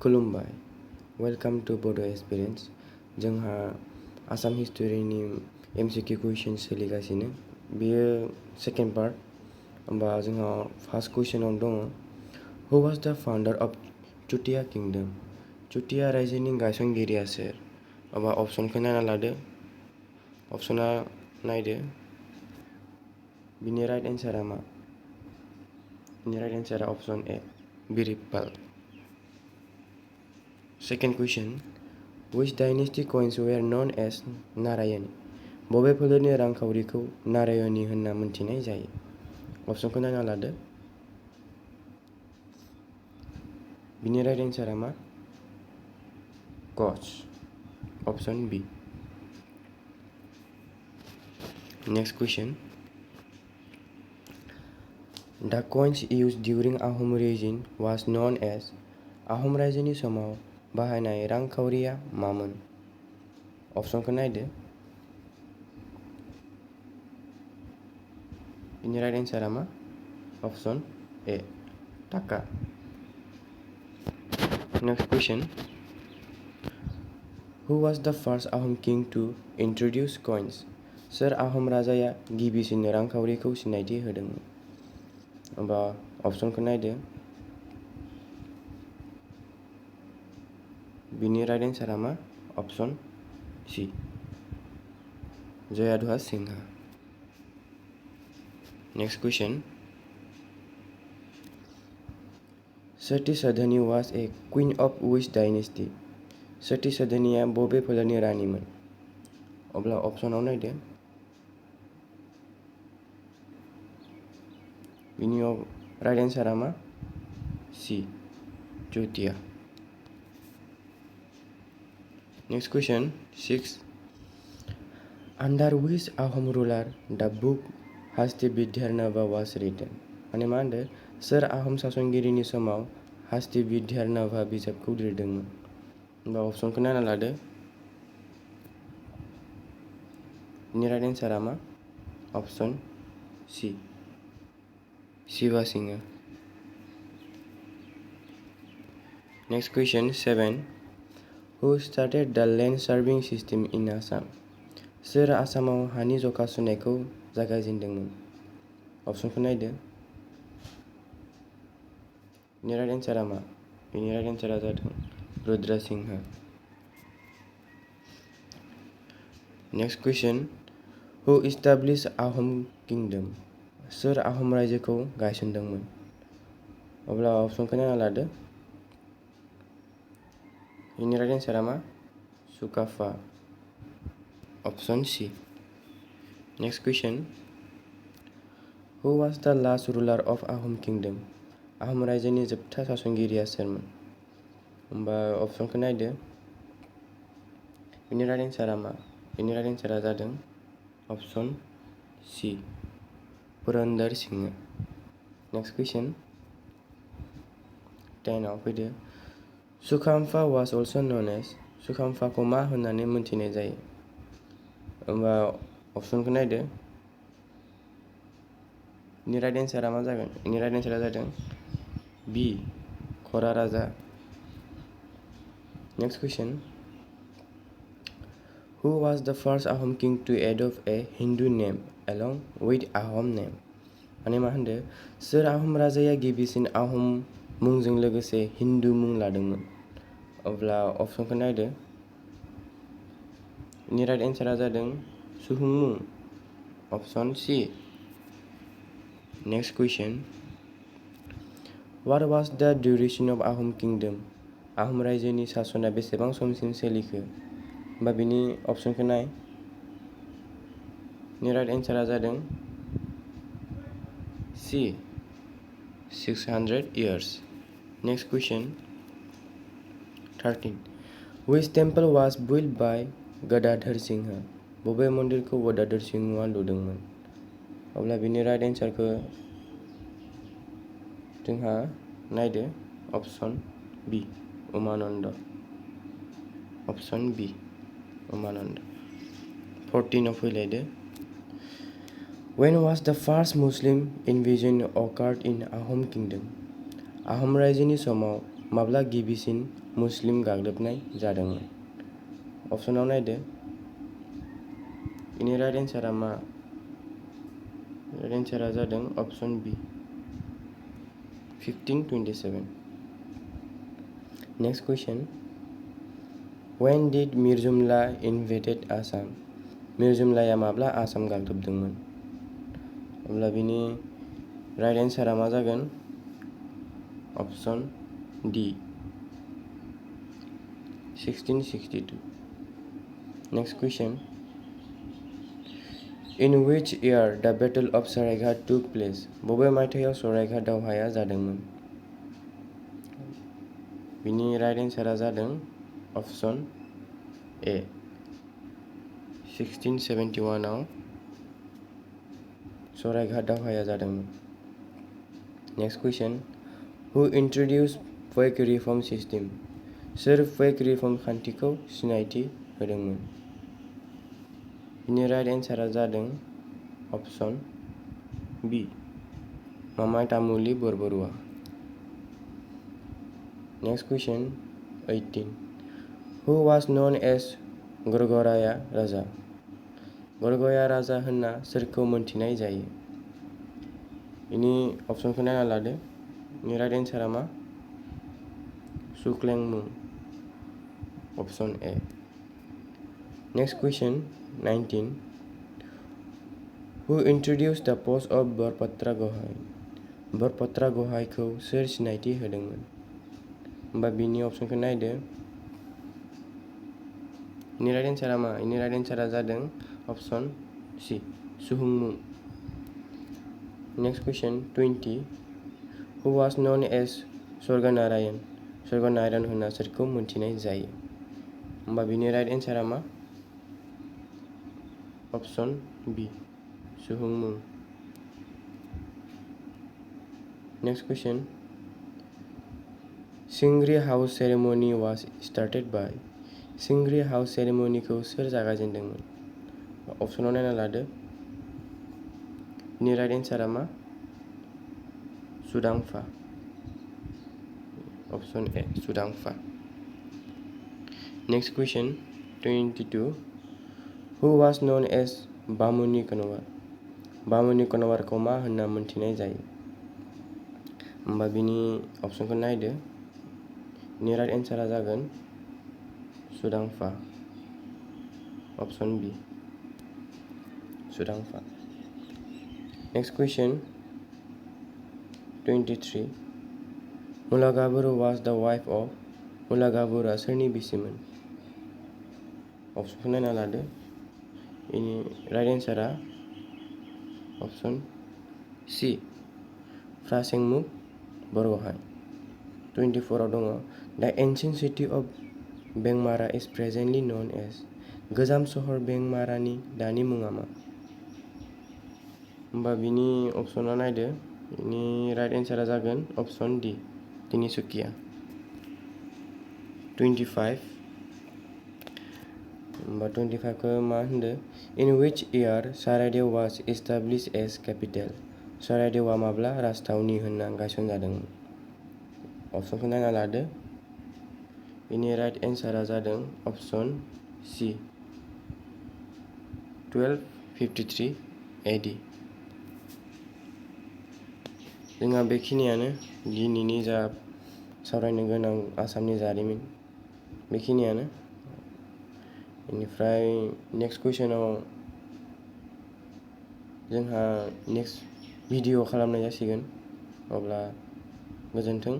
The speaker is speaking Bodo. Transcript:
खुलुमबाय वेलकाम टू बडो एक्सपिरियेन्स जोंहा आसाम हिस्टरिनि MCQ कुइसन सोलिगासिनो बेयो सेकेन्ड पार्ट होमबा जोंहा फार्स्ट कुइसनाव दङ हु वाज द फाउन्डार अफ चुटिया किंडम चुटिया रायजोनि गायसनगिरिया सोर होमबा अपसनखौ नायना लादो अपसना नायदो बिनि राइट एन्सारा मा बिनि राइट एन्सारा अपसन ए बिरिपाल Second question, which dynasty coins were known as Narayani बबे फोलेरनि रांखावरिखौ नारायणी होनना मोनथिनाय जायो अपसनखौ नायना लादो बिनि राइट एन्सारा मा कच option B. Next question, the coins used during Ahom regime was known as आहम रायजोनि समाव बाहायनाय रांखावरिया मामोन अपसनखौ नायदो बिनि राइट एन्सारा मा अपसन ए टाका next question who was the first Ahom king to introduce coins सोर आहम राजाया गिबिसिन रांखावरिखौ सिनायथि होदोंमोन होमबा अपसनखौ नायदो बिनि राइट एन्सारा मा option C Jayadhwaj Singha next question Sati Sadhani was a queen of which dynasty Sati सधनीया बबे फोलेरनि रानिमोन अब्ला ऑप्शनाव नायदो बिनि राइट एन्सारा मा C Chutia Next question 6. Under which Ahom ruler the book Hasti Vidyarnava was written? माने मा होनदो सोर आहम सासनगिरिनि समाव हास्ति विद्यारनभा बिजाबखौ लिरदोंमोन होमबा अपसनखौ नायना लादो बिनि राइट एन्सारा मा option C Shiva Singh next question 7. Who started the land surveying system in Assam? सोर आसामाव हानि जखा सुनायखौ जागायजेनदोंमोन अपसनखौ नायदो बिनि राइट एन्सारा मा बिनि राइट एन्सारा जादों रुद्र सिंहा नेक्स्ट क्वेश्चन हु इस्टाब्लिश आहम किंगडम सोर आहम रायजोखौ गायसनदोंमोन अब्ला अपसनखौ नायना लादो बिनि राइट एन्सारा मा Sukaphaa option C next question who was the last ruler of Ahom kingdom Ahom रायजोनि जोबथा सासनगिरिया सोरमोन होमबा ऑप्शनखौ नायदो बिनि राइट एन्सारा मा बिनि राइट एन्सारा जादों option C Purandar Singh next question 10 आव फैदो Sukhamphaa was also known as सुखाम्फाखौ मा होननानै मोनथिनाय जायो होमबा ऑप्शनखौ नायदो बिनि राइट एन्सारा मा जागोन बिनि राइट एन्सारा जादों B Khora Raja next question who was the first Ahom king to adopt a Hindu name along with Ahom name माने मा होनदो सोर आहम राजाया गिबिसिन आहम मुंजों लोगोसे हिंदू मुं लादोंमोन अब्ला ऑप्शनखौ नायदो बिनि राइट एन्सारा जादों सुहुंमुं option C next question what was the duration of Ahom kingdom Ahom रायजोनि सासना बेसेबां समसिम सोलिखो होमबा बिनि ऑप्शनखौ नाय बिनि राइट एन्सारा जादों C 600 years next question 13 which temple was built by Gadadhar Singh बबे मन्दिरखौ गदाधर सिंहआ लुदोंमोन अब्ला बिनि राइट एन्सारखौ जोंहा नायदो ऑप्शन बी उमानन्द ऑप्शन बी उमानन्द 14 आव फैलायदो When was the first Muslim invasion occurred in Ahom Kingdom? आहम रायजोनि समाव माब्ला गिबिसिन मुस्लिम गाग्लोबनाय जादोंमोन? अपसनाव नायदो। बेनि राइट एन्सारा मा? राइट एन्सारा जादों option B 1527। Next question. When did मिर्जुमला invaded Assam? मिर्जुमलाया माब्ला आसाम गाग्लोबदोंमोन? अब्ला बिनि राइट एन्सारा मा जागोन? अपसन D 1662। Next question. In which year the Battle of Saraighat took place? बबे मायथाइयाव सरायघाट दावहाया जादोंमोन? बिनि राइट एन्सारा जादों अपसन ए 1671 आव सरायघाट दावहाया जादोंमोन। Next question. Who introduced Fwibai reform system? सोर Fwibai रिफर्म खान्थिखौ सिनायथि होदोंमोन? बिनि राइट एन्सारा जादों option B Momai Tamuli Barbarua. Next question 18। Who was known as गरगराया राजा? गरगया राजा होनना सोरखौ मोनथिनाय जायो? बेनि अपसनखौ नायना लादो। बेनि राइट एन्सारा मा? Suklenmung option A. Next question 19। Who introduced the post of Borpatra Gohain? Borpatra गहायखौ सोर सिनायथि होदोंमोन? होमबा बिनि अपसनखौ नायदो। बेनि राइट एन्सारा मा? बेनि राइट एन्सारा जादों अपसन सी सुहुंमुं। Next question 20। Who was known as Swarganarayan? Swarganarayan होनना सोरखौ मोनथिनाय जायो? होमबा बिनि राइट एन्सारा मा? अपसन बी सुहुंमुं। Next question. Singri house ceremony was started by? Singri house सेरेमनीखौ सोर जागायजेनदोंमोन? अपसनाव नायना लादो। बिनि राइट एन्सारा मा? Sudangpha option A Sudangpha. Next question 22। Who was known as Bamuni Konwar? Bamuni कनवारखौ मा होनना मोनथिनाय जायो? होमबा बिनि अपसनखौ नायदो। बिनि राइट एन्सारा जागोन सुदांफा अपसन बी सुदांफा। Next question 23। मुलागाबुरु was the wife of? मुलागाबुरुआ सोरनि बिसिमोन? अपसनखौ नायना लादो। बेनि राइट एन्सारा अपसन सी फ्रासेंमुं बरगहाय। 24 आव दङ। The ancient city of बेंमारा is presently known as? गोजाम सहर बेंमारानि दानि मुङा मा? होमबा बिनि अपसनाव नायदो। बिनि राइट एन्सारा जागोन अपसन डी तिनिसुकिया। 25। होमबा 25 खौ मा होनदो? In which year सारायदेव was established as capital? सारायदेवआ माब्ला राजथावनि होनना गायसनजादोंमोन? अपसनखौ नायना लादो। बेनि राइट एन्सारा जादों अपसन सी 1253 AD। जोंहा बेखिनियानो दिनैनि जा सावरायनो गोनां आसामनि जारिमिन बेखिनियानो। बेनिफ्राय नेक्स्ट कुइसनाव जोंहा नेक्स्ट भिडिअ खालामनाय जासिगोन। अब्ला गोजोन्थों।